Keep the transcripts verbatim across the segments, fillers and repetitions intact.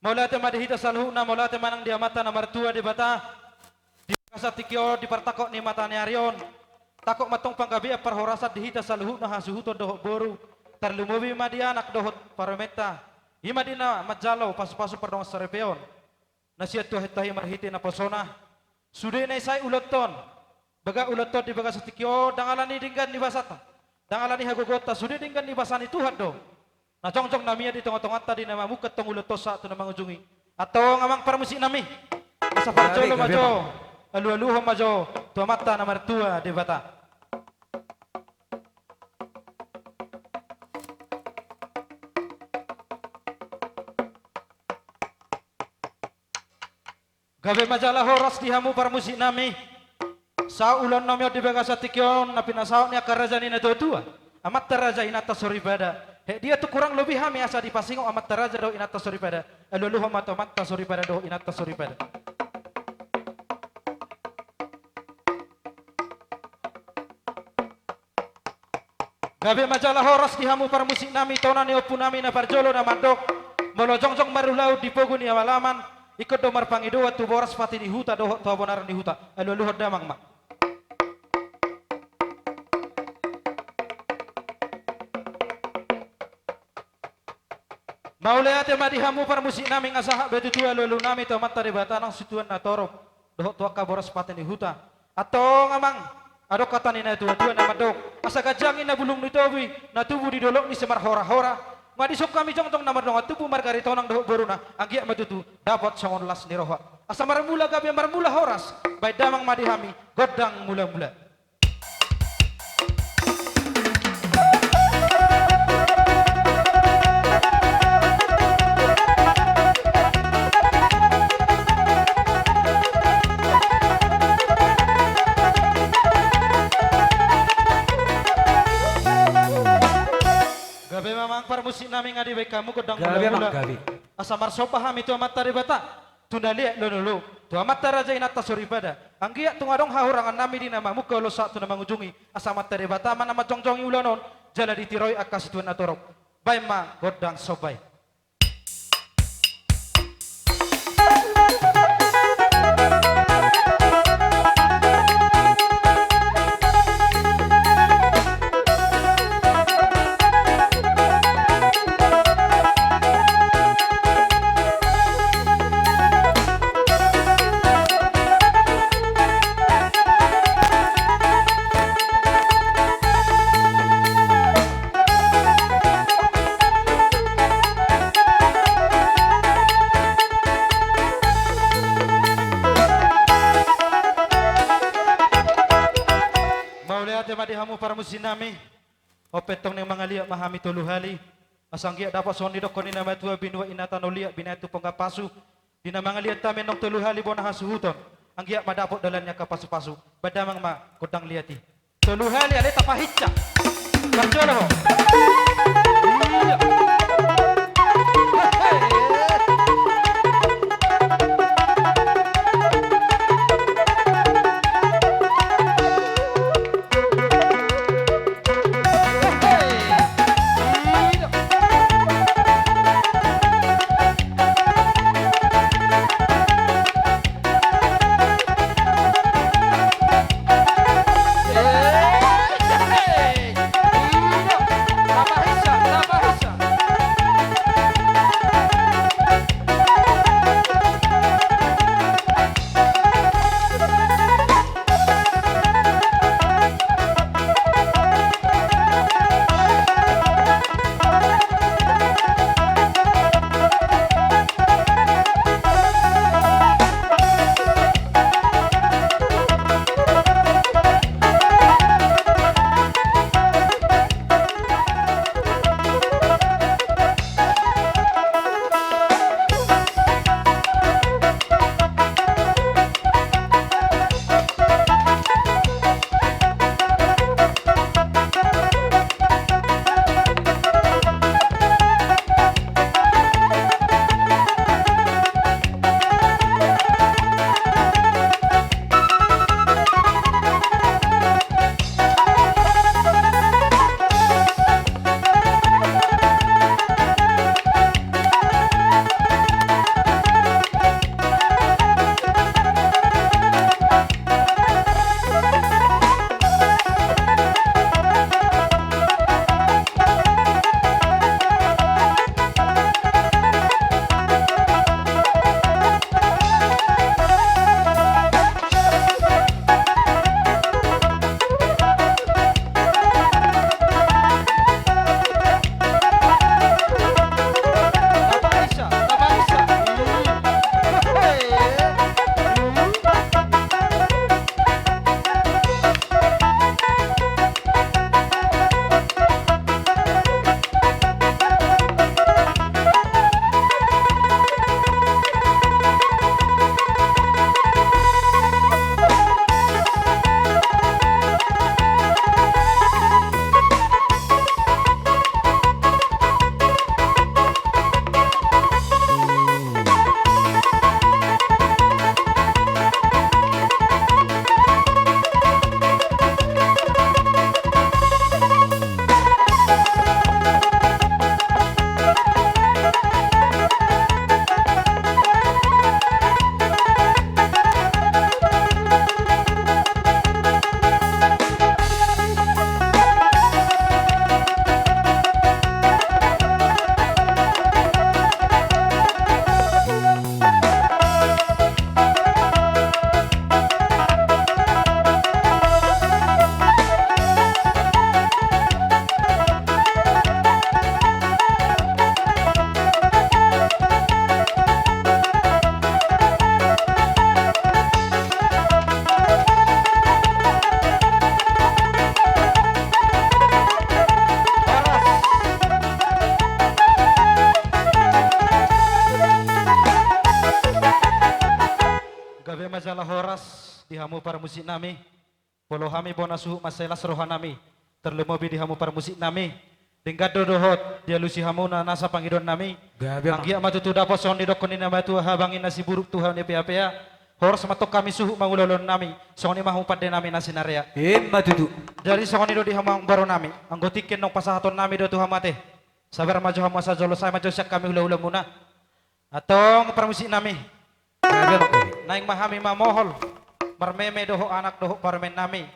Mauliate ma di hita saluhutna, mauliate ma nang di Amanta na martua Debata. Di bagasan tingki on, di partangkok ni mata ni ari on, tangkok ma antong panggabean parhorasan di hita saluhutna hasuhuton dohot boru, tarlumobi ma di anak dohot parumaenta, i ma di na manjalo pasupasu pardongan saripeon na sian Tuhanta i marhite naposona. Sude na isai ulaonta on, baga ulaonta on di bagasan tingki on, ndang ala ni denggan ni basanta, ndang ala ni hagogoonta, sude denggan ni basa ni Tuhan do na jongjong na mian di tongatonganta, di na mamungka antong ulaonta on sahat tu na mangujungi. Antong amang parmusiknami, asa parjolo ma jo, alualuhon ma jo tu Amanta na martua Debata. Gabe ma jala horas di hamu parmusiknami. Sahat ulaonnami on di bagasan tingki on na pinasahat ni angka raja ni natuatua, amanta raja inanta soripada. He, dia tu kurang lobi hami asa dipasingot amanta raja dohot inanta soripada. Alualuhon ma tu amanta soripada dohot inanta soripada. Gabe ma jala horas di hamu parmusiknami, tona ni ompunami na parjolo na mandok: Molo jongjong marulaon di pogu ni alaman, ingkon do marpangidoan tu boras pati ni huta dohot tu habonaran ni huta. Alualuhon damang ma. Mauliate ma di hamu parmusiknami, nga sahat be tutu alualunami tu Amanta Debata nang situan na torop dohot tu angka boras pati ni huta. Antong amang, adong hata ni natuatua na mandok: Asa ganjang i na bulung ni tobu na tubu di dolok ni simarhorahora. Nga dison hami jongjong na mardongan tubu marga Aritonang dohot boruna, anggiat ma tutu dapot songon las ni roha. Asa marmula gabe marmula horas, bahen damang ma di hami gondang mulamula. Gabe ma amang parmusiknami, nga dibahen hamu gondang mulamula. Asa marsomba hami tu Amanta Debata, tu na liat lolo, tu amanta raja inanta soripada. Anggiat tung adong hahurangannami di na mamungka ulaon sahat tu na mangujungi, asa Amanta Debata ma na manjongjongi ulaon on, jala ditiroi angka situan na torop. Bahen ma gondang somba i. Mauliate ma di hamu parmusiknami. On pe antong naeng mangaliat ma hami tolu hali, asa anggiat dapot songon nidokkon ni na matua: Binuat inanta na uliat, binahen tu ponggapasu. Di na mangaliat hami annon tolu hali bona hasuhuton, anggiat ma dapot dalan ni angka pasupasu. Bahen damang ma gondang liat i. Tolu hali ale tapahinsa. Parjolo ho. Iya. Jala horas di hamu parmusik nami. Molo hami bona suhut mansai las roha nami, tarlumobi di hamu parmusik nami. Denggan do dohot dialusi hamu na nasa pangidoan nami. Gabe ma. Anggiat ma tutu dapot songon didokkon ni na matua, habangi na siburuk, tuha ni peapea. Horas ma tong hami suhut mangula ulaon nami, songon i ma hamu pande nami na sinarea. Ima tutu. Jadi songon i do di hamu amangboru nami, anggo tingki on pasahaton nami do tu hamu ate. Sabar ma jo hamu asa jolo, sai ma jo sian hami hula-hula muna. Antong parmusik nami. Gabe ma. Naeng ma hami mamohol marmeme dohot anak dohot parumaen nami.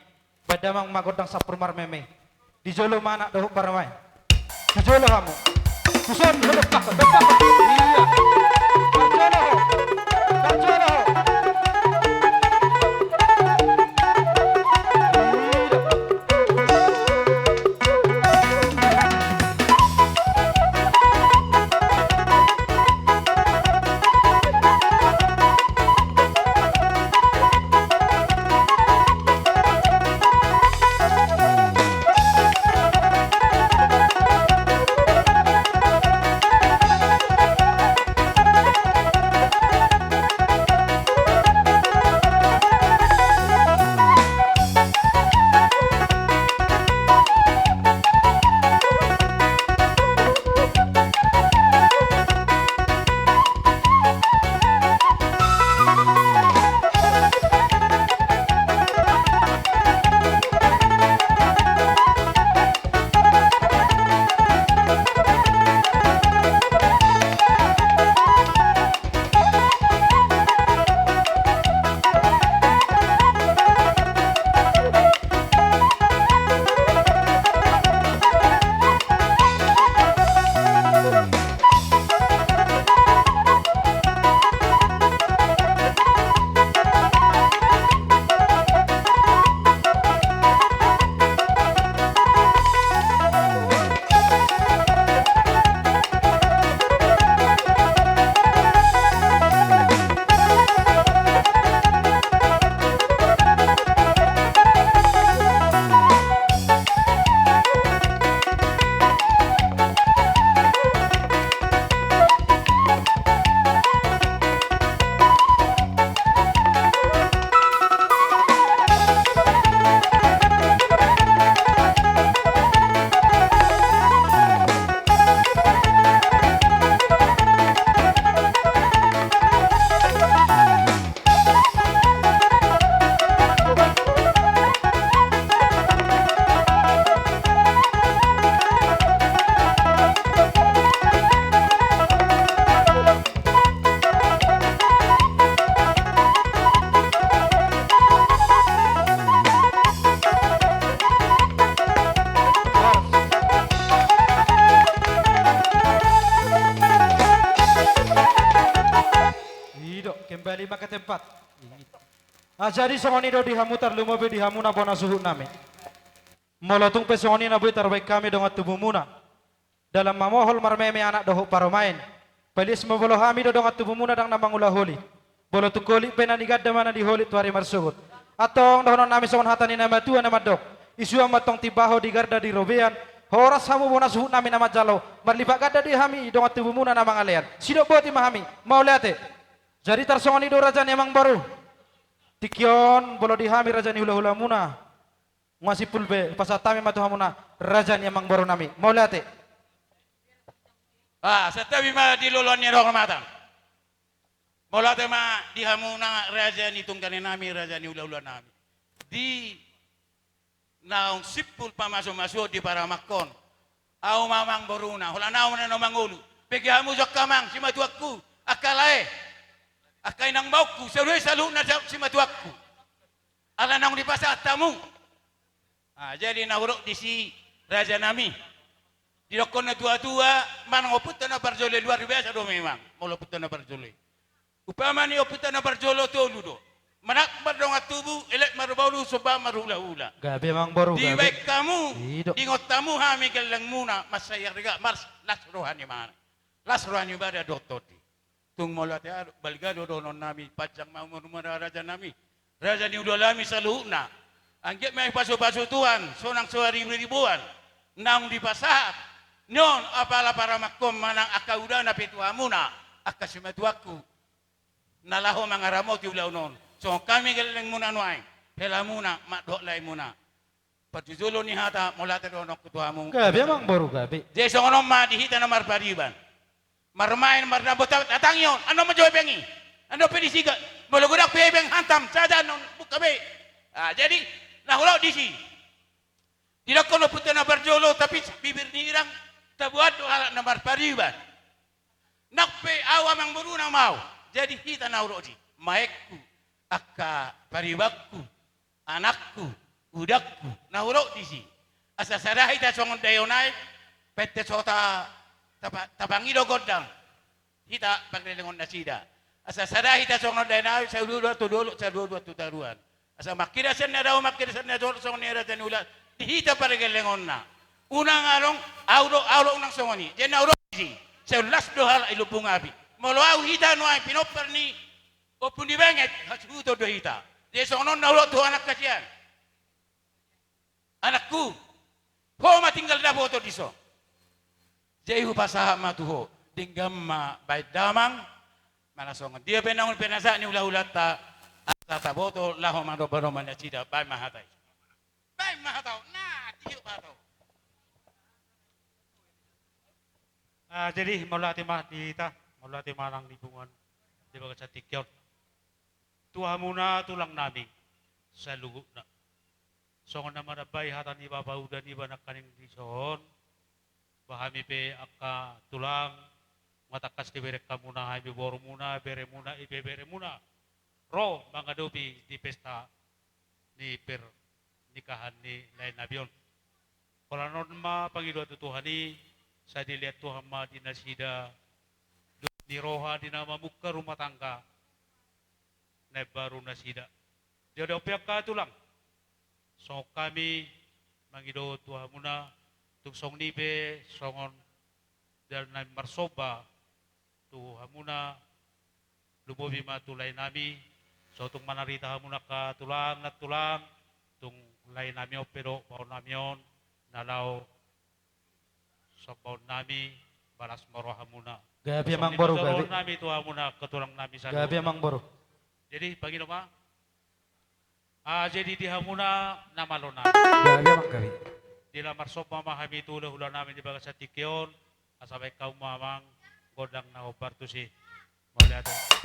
Baen damang ma gondang sampur marmeme. Di jolo ma anak dohot parumaen. Di jolo hamu. Tuson, dompak, dompak. Iya. Parjolo ho. Parjolo ho. I do, kembali ma ke tempat. Ah, jadi songon i do di hamu, tarlumobi di hamu na bona suhut nami. Molo tung pe songon i na boi tarbaen hami dongan tubumuna dalam mamohol marmeme anak dohot parumaen, palias ma molo hami do dongan tubumuna ndang na mangulaholi. Molo tung holit pe na niganda ma na diholit tu ari marsogot. Antong dohonon nami songon hata ni na matua na mandok: Isuan ma antong timbaho di garda di robean, horas hamu bona suhut nami na manjalo, marlipat ganda do hami dongan tubumuna na mangalean. Sidok boti ma hami, mauliate. Jadi tarsongon i do raja ni amangboru. Tingki on molo di hami raja ni hulahulamuna, nunga simpul be, pasahat hami ma tu hamuna raja ni amangboru nami. Mauliate. Ah, santabi ma di loloan ni roha mata. Mauliate ma di hamuna raja ni tunggane nami, raja ni hulahula nami. Di naung simpul pamasumasuon di parumaenhon. Ahu ma amangboruna, holan ahu ma na mangolu. Pege hamu jo angka amang, simatuangku, angka lae, angka inangbaongku, saluhutna sa-, simatuangku. Ala naung dipasahat hamu. Ah, jadi na hudok disi raja nami. Didokkon na tuatua, manang ompunta na parjolo i luar biasa do memang, molo ompunta na parjolo i. Umpama ni ompunta na parjolo tolu do. Manat mardongan tubu, elek marboru, somba marhulahula. Gabe amangboru, gabe. Dibaen hamu, i do, diingot hamu hami gellengmuna, mansai arga, mars, las roha ni mana. Las roha ni badan dohot tondi. Tung mauliate, adong, balga do dohonon nami, panjang ma umurmu raja nami. Raja ni hulahula nami saluhutna. Anggiat ma dipasupasu Tuhan, sonang so ari ribuan. Naung dipasahat. Nion apala parumaenhon manang angka udana pe tu hamuna. Angka simatuangku. Na laho mangaramoti ulaon on. Songon hami gellengmuna nuaeng, helamuna ma dohot laemuna. Parjolo ni hata mauliate do anakku tu hamu. Gabe amang boru, gabe. Jadi songon on ma di hita na marpariban. Marmain, mardambo, ta-, tatangi on. Annon ma jo hepeng i. Annon pe disi ga, molo godang pe hepeng hantam, sada annon buka be. Ah, jadi, na hurok disi. Didokkon ompunta na parjolo, tapi bibir ni irang taboan do halak na marpariban. Nang pe au amang boruna ma au. Jadi hita na hurok disi. Maekku, angka paribanku, anakku, udangku, na hurok disi. Asa sada hita songon daion aek, pette so ta-, tapa-, tapangido gondang. Hita pargellengon nasida. Asa sada hita songon daion aek, sai dua-dua tu dolok, sai dua-dua tu toruan. Asa mangkida sian na dao, mangkida sian na jolo, songon i raja ni ulaon. Di hita pargellengonna. Unang adong, au do, au do unang songon i. Jadi na hurok disi. Sai las do halak i lumbung api. Molo au hita nuaeng pinompar ni Ompu ni Benget, hasuhuton do hita. Jadi songon on na hurok tu ho anak hasian. Anakku, ho ma tinggal dapoton dison. Jadi hupasahat ma tu ho, denggan ma baen damang, manang songon dia pe naung pinasahat ni hulahulanta, asa taboto laho manomba-nomba nasida, baen ma hata i. Baen ma hata on, na, tiop hata on. Ah, jadi, mauliate ma di hita, mauliate ma nang di punguan di bagasan tingki on. Tu hamuna tulang nami, saluhutna. Songon na manambai hata ni bapa uda niba nangkaning dison, ba hami pe angka tulang, ma tangkas dibereng hamuna hami borumuna, beremuna, ibeberemuna. Ro mangadopi di pesta ni pernikahan ni lae nami on. Holan on ma pangidoan tu Tuhan i, sai dilehon Tuhan ma di nasida, dohot ni roha di na mamungka rumah tangga na imbaru nasida. Jadi on pe angka tulang, songon hami mangido tu hamuna, tung songon i pe songon dalan nami marsomba tu hamuna, lumobi ma tu lae nami, so tung manarita hamuna angka tulang, nantulang, tung lae nami on pe dohot baoa nami on, na laho sombaon nami, balas ma rohamuna. Gabe amang boru, gabe. Songon i ma dohonon nami tu hamuna angka tulang nami saluhutna. Gabe amang boru. Jadi, pangido ma. Ah, jadi di hamuna na malo nami. Gabe amang, gabe. Di na marsomba ma hami tu hulahula nami di bagasan tingki on, asa baen hamu ma amang gondang na hombar tusi. Mauliate.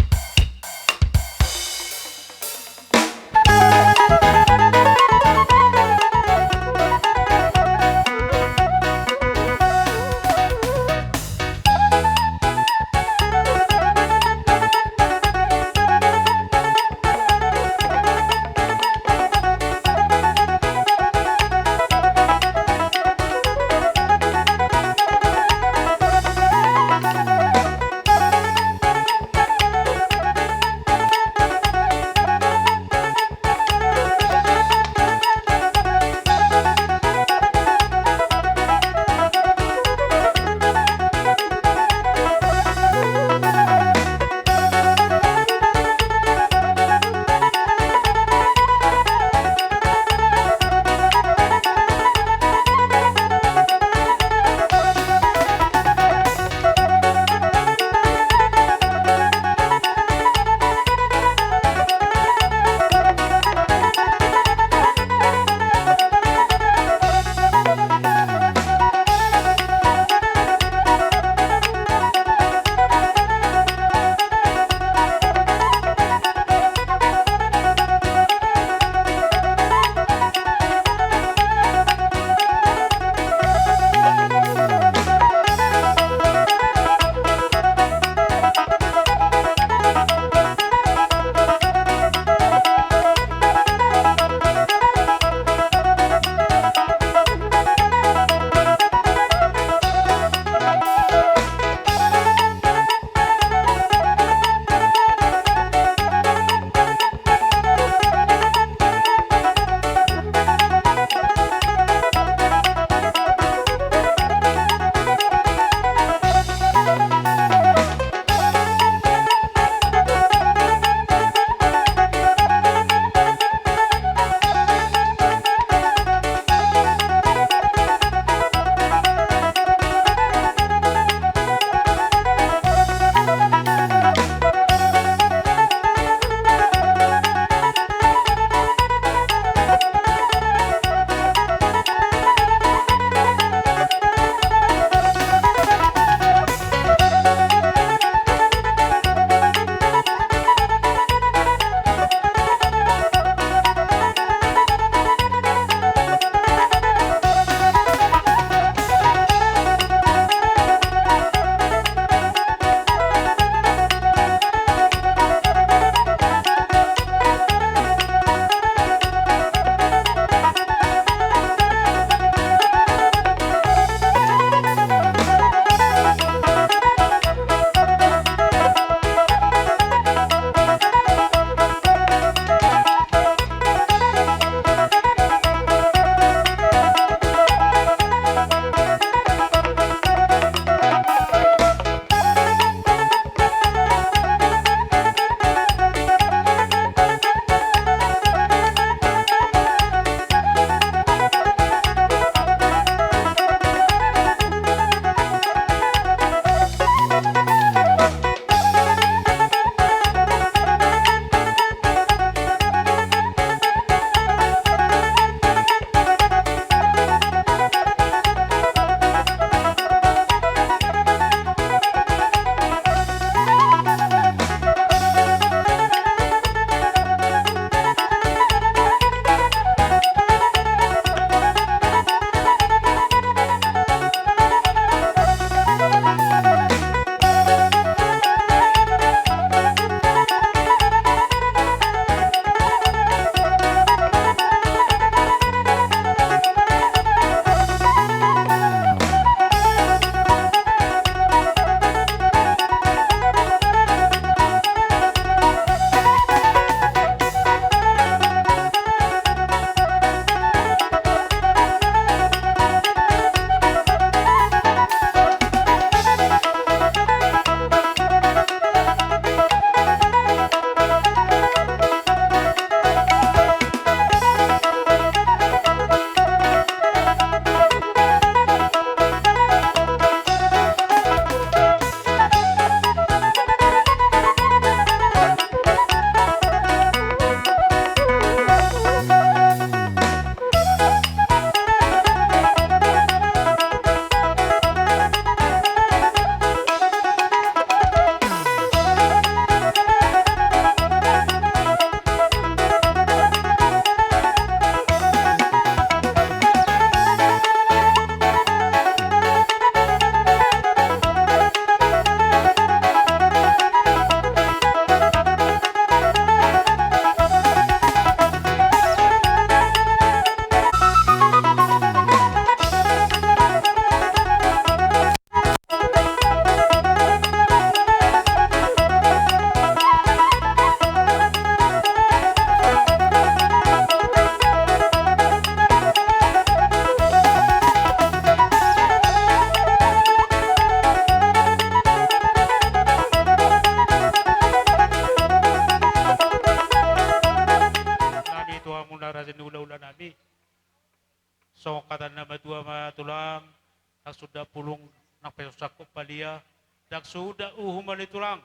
suda pulung nang pe so sangkup palia, ndang suda uhum ni tulang,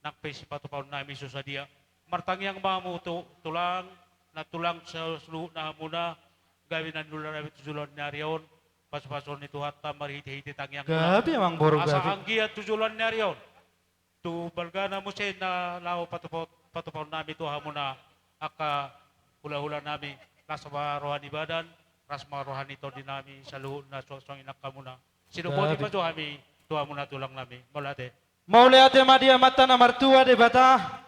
nang pe sipatupaon nami so sadia. Martangiang ma hamu tu tulang, na tulang saluhutna hamuna, gabe na niula nami tu joloan ni ari on, pasupasu ni Tuhanta marhitehite tangiang tulang. Gabe, Amangboru, gabe. Asa anggiat tu joloan ni ari on, tu balgana muse na laho patupa-, patupaon nami tu hamuna angka hulahula nami, las ma roha ni badan, las ma roha ni tondi nami saluhutna, songon i nang hamuna. Sidok boti ma jo hami tu hamuna tulang nami. Mauliate. Mauliate ma di Amanta na martua Debata.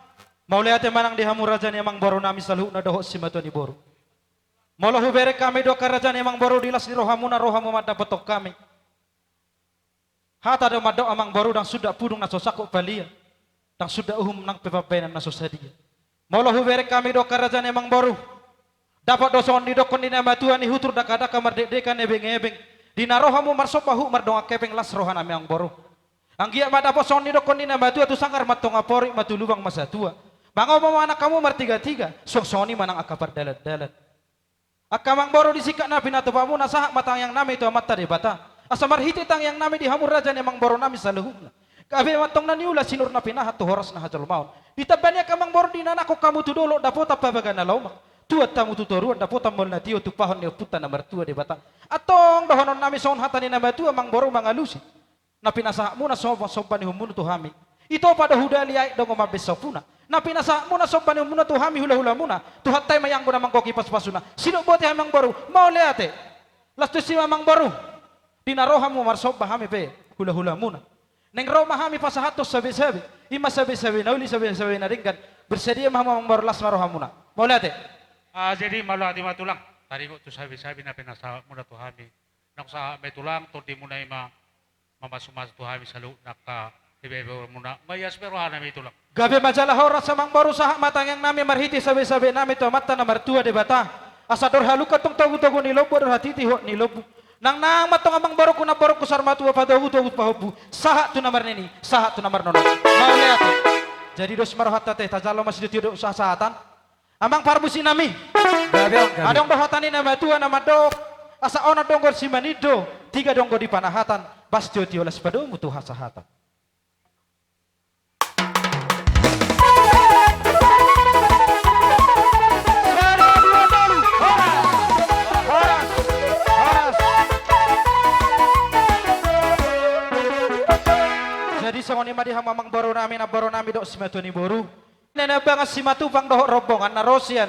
Mauliate ma nang di hamu raja ni amangboru nami saluhutna dohot simatua ni boru. Molo hubereng hami do angka raja ni amangboru, di las ni rohamuna, rohamu mandapothon hami. Hata do mandok amangboru, ndang suda pulung na so sangkup palia, ndang suda uhum nang pe pambahenan na so sadia. Molo hubereng hami do angka raja ni amangboru, dapot do songon nidokkon ni na matua, nihutur dakadaka mardekdekan ebeng-ebeng. Di na ro hamu marsomba, huhut mardongan hepeng, las roha nami amangboru. Anggiat ma dapot songon nidokkon ni na matua, tu sanggar ma antong aporik, ma tu lubang ma satua. Mangomo ma anak hamu martigatiga, suang songon i ma nang angka pardalandalan. Angka amangboru, di singkat na pinatupamuna, sahat ma tangiang nami tu Amanta Debata, asa marhite tangiang nami di hamu raja ni amangboru nami saluhutna, gabe ma antong na niula sinur na pinahan tu horas na hajolmaon. Ditamba ni angka amangboru, di na nangkok hamu tu dolok, dapotan pabagana lomak. Tuat hamu tu toruan, dapotan molo na tio tumpahon ni Ompunta na martua Debata. Antong dohonon nami songon hata ni na matua, amangboru, mangalusi na pinasahatmuna somba, somba ni uhumuna tu hami. Ito pa do hudali aek dongan mambaen sampuna. Na pinasahatmuna somba ni uhumuna tu hami hulahulamuna, Tuhanta i ma i anggo na manggohi pasupasuna. Sidok boti hami amangboru. Mauliate. Las tusi ma amangboru. Di na ro hamu marsomba, hami pe hulahulamuna, naeng ro ma hami pasahathon sabesabe. I ma sabesabe na uli, sabesabe na denggan. Bersedia ma hamu amangboru, las ma rohamuna. Mauliate. Ah, jadi mauliate ma tulang. Taringot tu sabesabe na pinasahatmuna tu hami. Naung sahat ma i tulang, tondimuna i ma mamasumasu tu hami saluhutna angka ibebeamuna. Maias pe roha nami tulang. Gabe ma jala horas amangboru, sahat ma tangiang nami marhite sabesabe nami tu Amanta na martua Debata. Asa dor halumpang antong togutogu ni lombu, dor hatiti hot ni lombu. Nangnang ma antong amangborungku, namborungku saur matua, patogutogu pahompu, sahat tu na marnini, sahat tu na marnono. Mauliate. Jadi dos ma rohanta ate, tajalo ma sidok tu dos hasahatan. Amang parmusik nami. Gabe, gabe. Adong do hata ni na matua na mandok, asa onom donggo simanit do, tiga donggo di panahatan, bahen tiotio las padomu tu hasahatan. Horas, horas, horas. Jadi songon i ma di hamu amangboru nami, namboru nami dohot simatua ni boru. Nena bangan Simatupang dohot rombongan na ro sian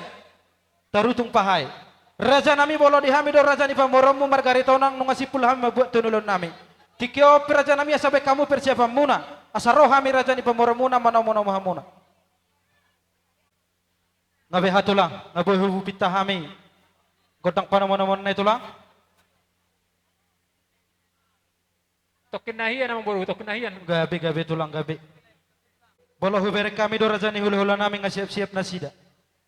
Tarutung Pahai. Raja nami, molo di hami do raja ni pamoruonmu marga Aritonang, nunga simpul hami mambuat tu ulaon nami. Tingki on pe raja nami, asa baen hamu persiapanmuna, asa ro hami raja ni pamoruonmuna manomunomu hamuna. Nga beha tulang, nga boi hupinta hami gondang panomunomuon i tulang? Tongkin na hian amangboru, tongkin na hian. Gabe, gabe tulang, gabe. Molo hubereng hami do raja ni hulahula nami, nga siapsiap nasida.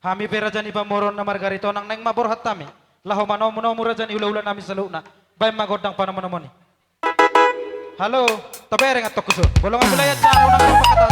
Hami pe raja ni pamoruon na marga Aritonang, naeng ma borhat hami laho manomunomu raja ni hulahula nami saluhutna. Baen ma gondang panomunomuon i. Halo, tabereng antong huson. Bolongan wilayah cara unang berpakatan.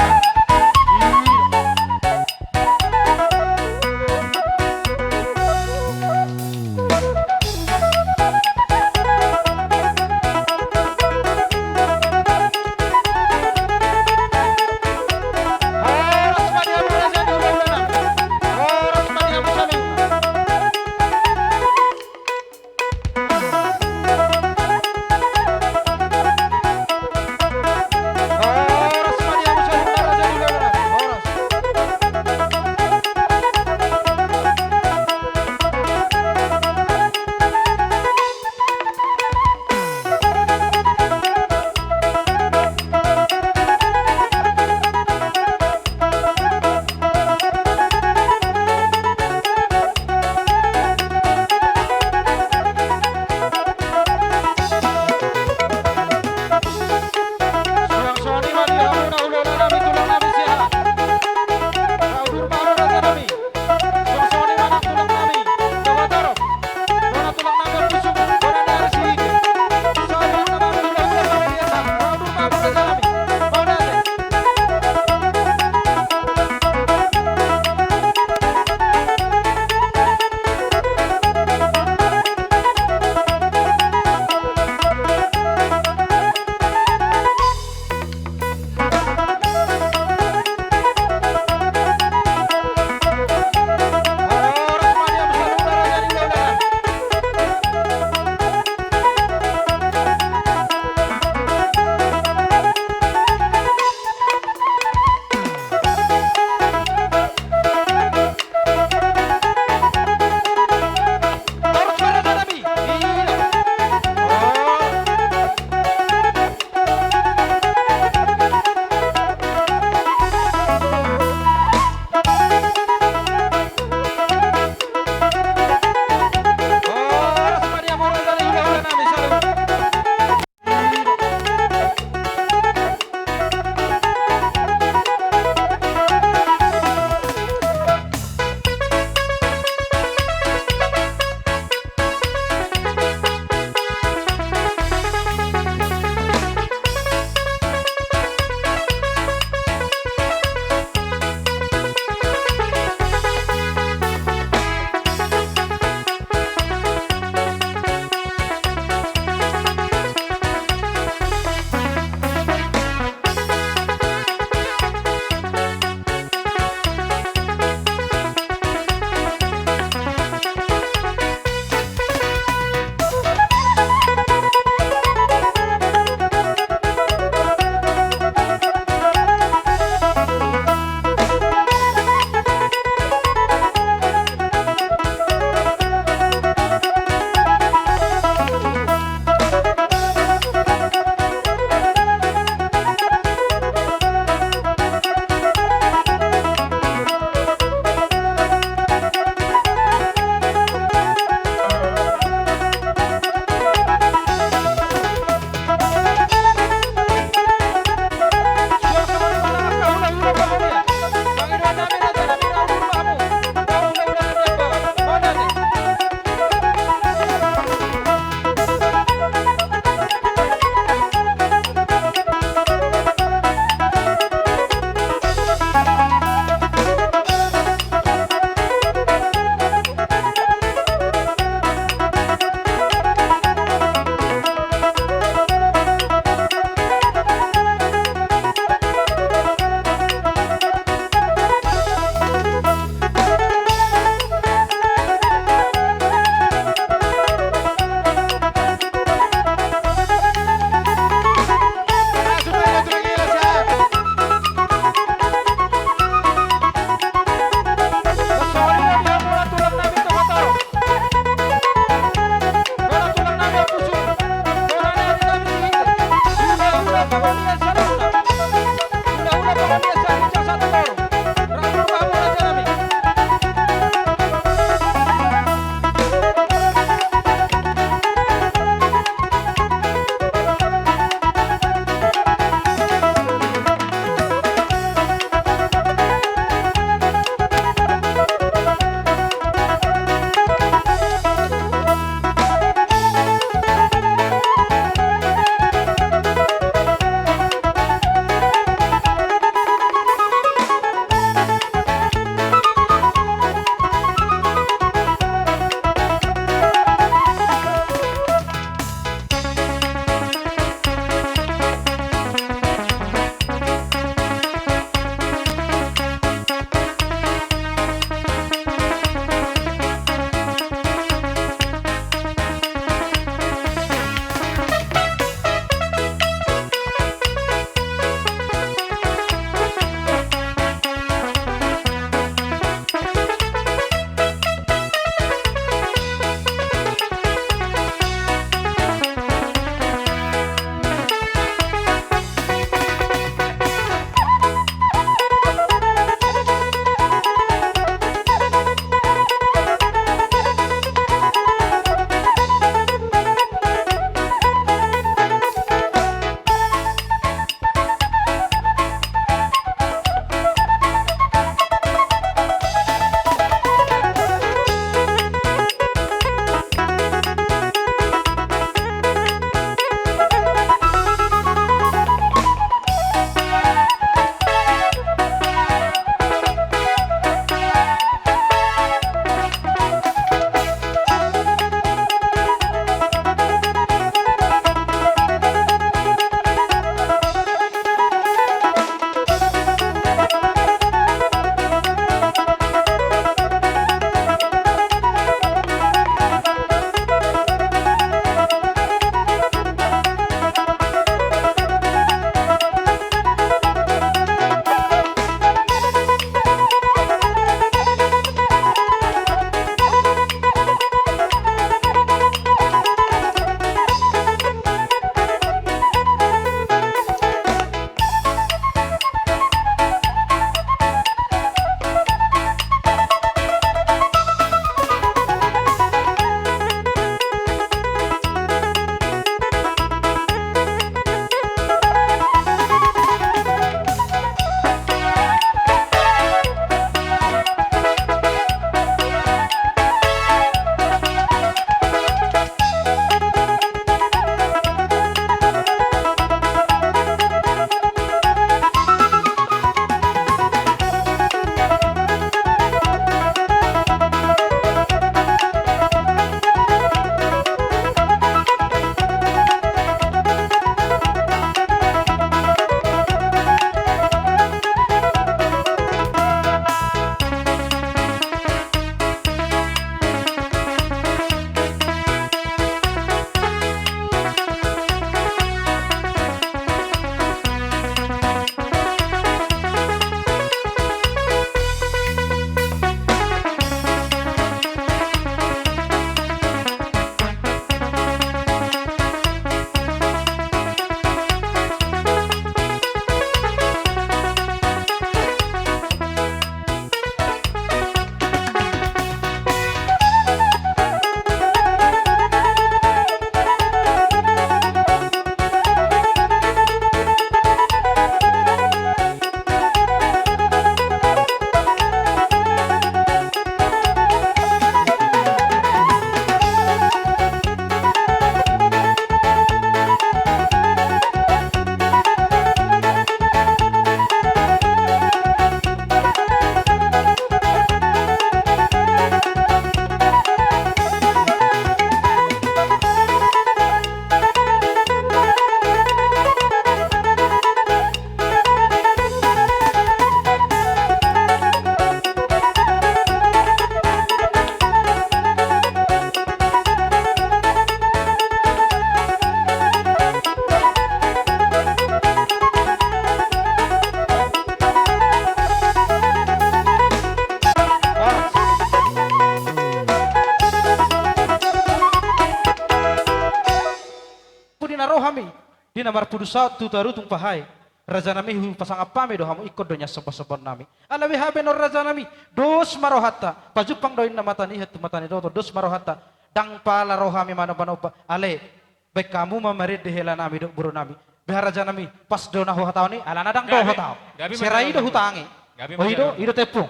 na marpudun saut tu Tarutung Pahae. Rajanami, hupasangap hami do hamu, ingkon do nian sombasombaonnami. Ala beha baenon rajanami, dos ma rohanta, pajumpang do inna mata ni ihan tu mata ni doto, dos ma rohanta, ndang pala ro hami manombanomba, ale, baen hamu ma marende helanami dohot boruonami. Beha rajanami, pas do na huhatahon i, alana ndang do hutahon. Gabe, gabe. Serai do hutahon i. Gabe. O, i do, i do tempum.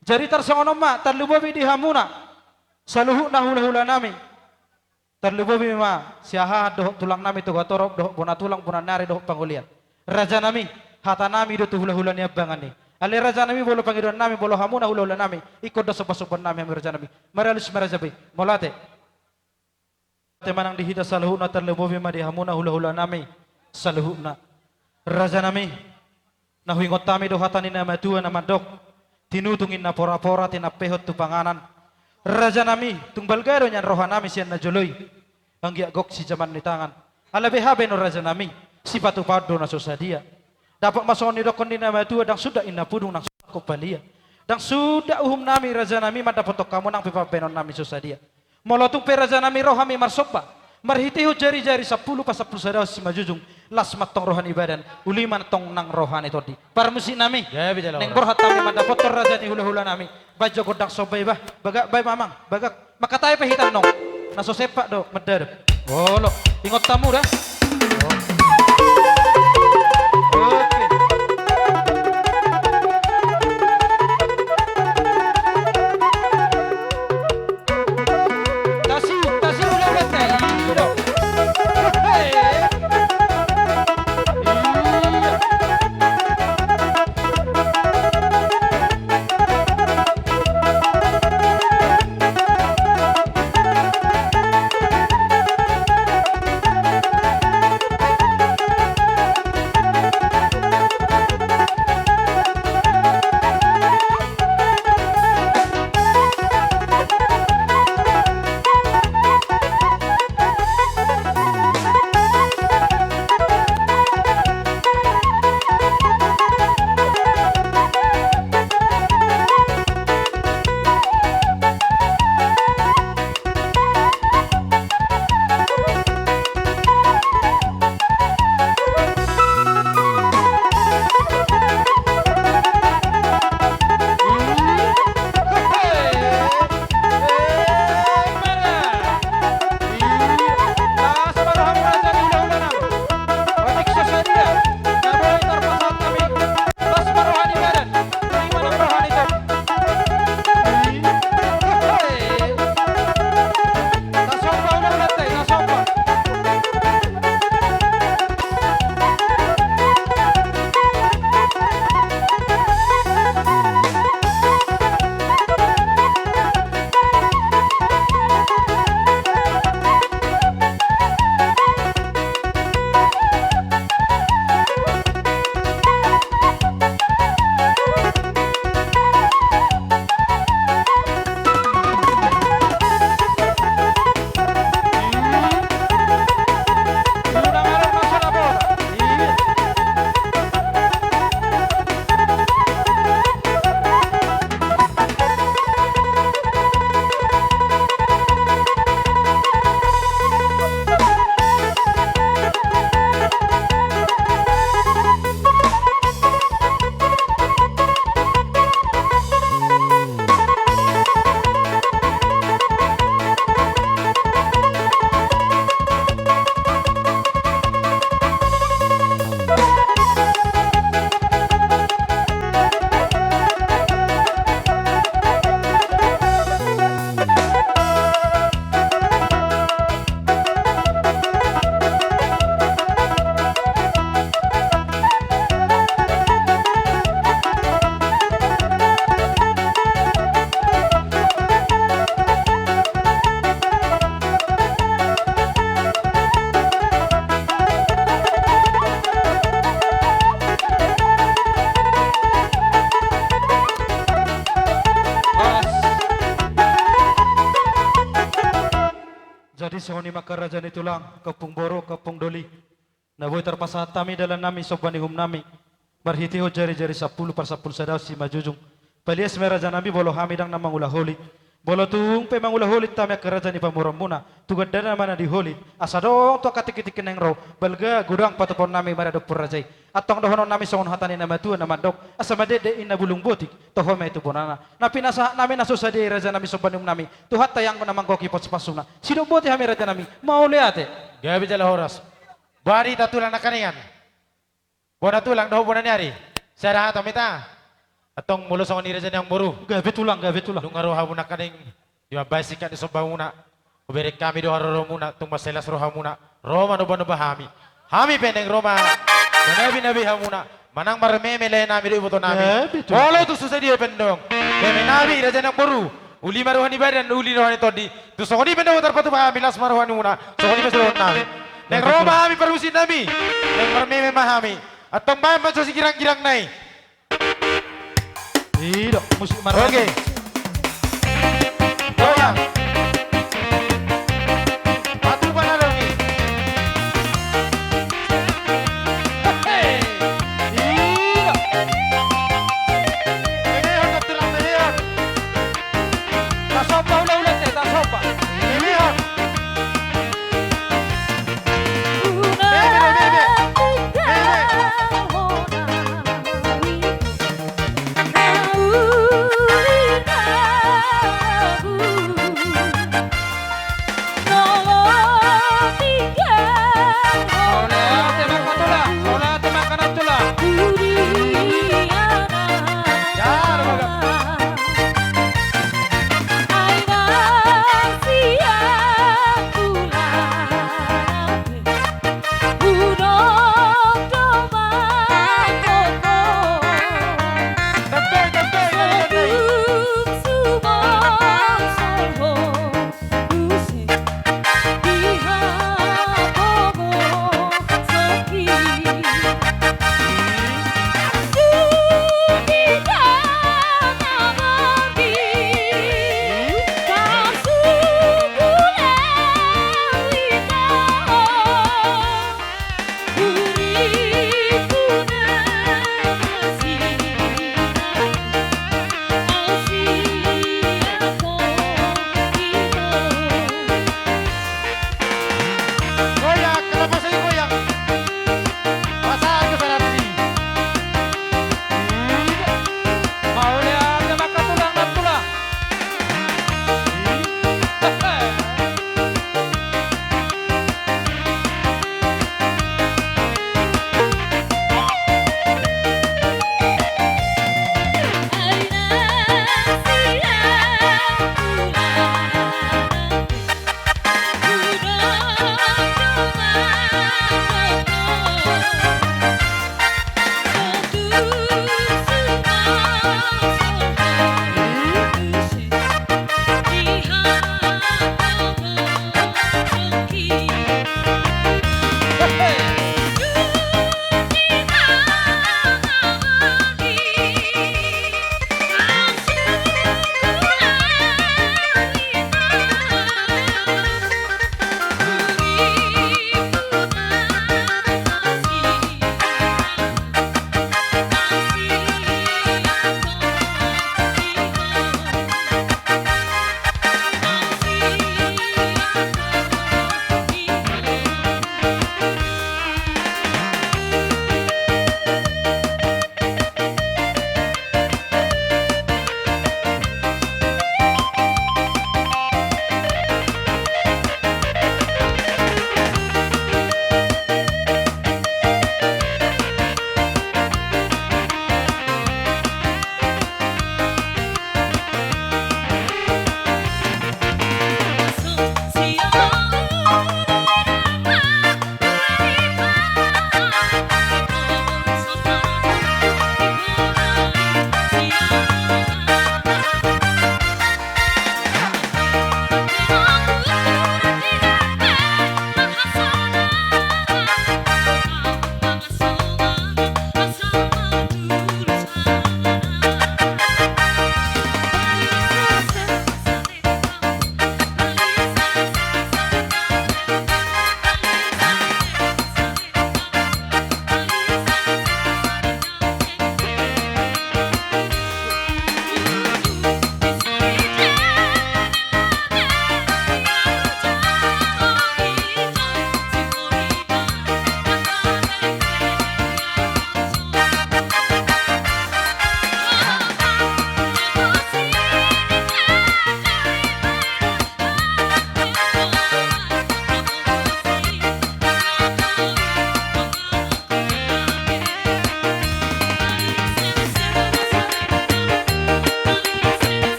Jadi tarsongon on ma, tarlumobi di hamuna saluhutna hulahulanami. Tarlumobi ma Siahaan dohot tulangnami Togatorop dohot bona tulang, bona ni ari dohot pangolian. Rajanami, hatanami do tu hulahula ni ambangan i. Ale rajanami, molo pangidoannami, molo hamuna hulahulanami, ingkon do sombasombaonnami hamu rajanami. Maralus ma raja i. Mauliate. Mauliate ma nang di hita saluhutna, tarlumobi ma di hamuna hulahulanami saluhutna. Rajanami, na huingot hami do hata ni na matua na mandok: Tinutung inna porapora, tinampehon tu panganan. Rajanami, tung balga do nian rohanami sian na jolo i, anggiat gok sijaman ni tangan. Ala beha baenon rajanami, sipatupaon do na so sadia. Dapot ma songon nidokkon ni na matua: Ndang sundat inna pudung, ndang sundat hompalia. Ndang sundat uhumnami rajanami mandapothon hamu nang pe pambaenonnami so sadia. Molo tung pe rajanami ro hami marsomba marhitehon jarijari sampulu pasampulu sada on simanjujung, las ma antong roha ni badan, uli ma antong nang roha ni tondi. Parmusiknami, gabe jala naeng horas, borhat hami mandapothon raja ni hulahulanami. Baen jo gondang somba i, bah. Bagak, baen ma amang, bagak. Mangkatai pe hita annon, na so sempat do mandadap. Olo, ingot hamu da. Oke. Tasi, tasi, ulang, ulang, tasi, ulang. Hei. Iya. Jadi songon i ma angka raja ni tulang, kampung boru, kampung doli, na boi tarpasahat hami dalannami, somba ni uhumnami, marhitehon jarijari sampulu parsampulu sada on simanjujung. Palias ma i rajanami, molo hami ndang na mangula holit, Molo tung pe mangula holit hami angka raja ni pamoruonmuna, tu gandana ma na di holit, asa adong tu angka tingki-tingki naeng ro, balga godang patupaonnami maradophon raja i. Antong dohononnami songon hata ni na matua na mandok, asa mandede inna bulung botik, toho ma i tu bonana. Na pinasahatnami na so sadia i rajanami somba ni umaknami, Tuhanta i anggo na manggohi pasu-pasuna. Sidok boti hami rajanami, mauliate. Gabe jala horas. Bari ta tulang nangkaningan. Bona tulang dohot bona ni ari. Sada hata ma hita. Antong molo songon i raja ni amangboru. Gabe tulang, gabe tulang. Nunga ro hamu nangkaning. Di mambahen singkat ni sombamuna. Hubereng hami do haroromuna, tung mansai las rohamuna. Ro manomba-nomba hami. Hami pe naeng ro ma. Manabi-nabi hamuna. Manang marmeme laenami do ibotonami. Gabe tulang. Molo tung so sadia pe antong. Memenami raja ni amangboru. Uli ma roha ni badan, uli roha ni tondi. Tung songon i pe antong tarpatupa hami las ma rohamuna. Songon i pe suruhonnami. Naeng ro ma hami parmusiknami. Naeng marmeme ma hami. Antong bahen ma jo sigirang-girangna i. I do, musik marmeme. Oke. Goyang. Patupa na dong i. Hehe. I do. Meme, hon, tulang, meme, hon. Tasomba hulahula te, tasomba. Meme, hon. Meme, meme, meme. Meme.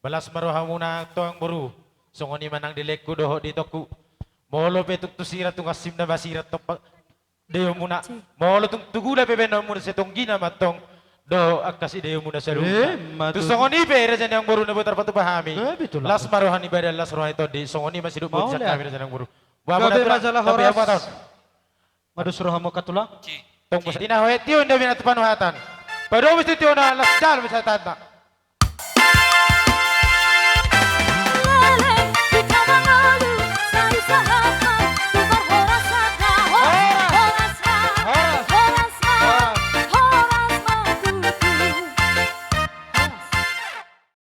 Balas ma rohamuna tong boru. Songon i ma nang di lengku dohot di itongku. Molo pe tung tu sira tung hansimna ma sira tong pa-, deumuna. Molo tung tu gula pe baenonmuna, sai tonggina ma tong dohot angka sideumuna saluhutna. Tung songon i pe raja ni amangboru na boi tarpatupa hami. Las ma roha ni badan, las roha ni tondi. Songon i ma sidok boi sian hami raja ni amangboru. Boha ma na tulang, gabe ma jala horas. Madus rohamu angka tulang. Tong bosa. Di na hoe tio inda bina tu panuhatan. Padomu si tio na las jalo bisa tanda.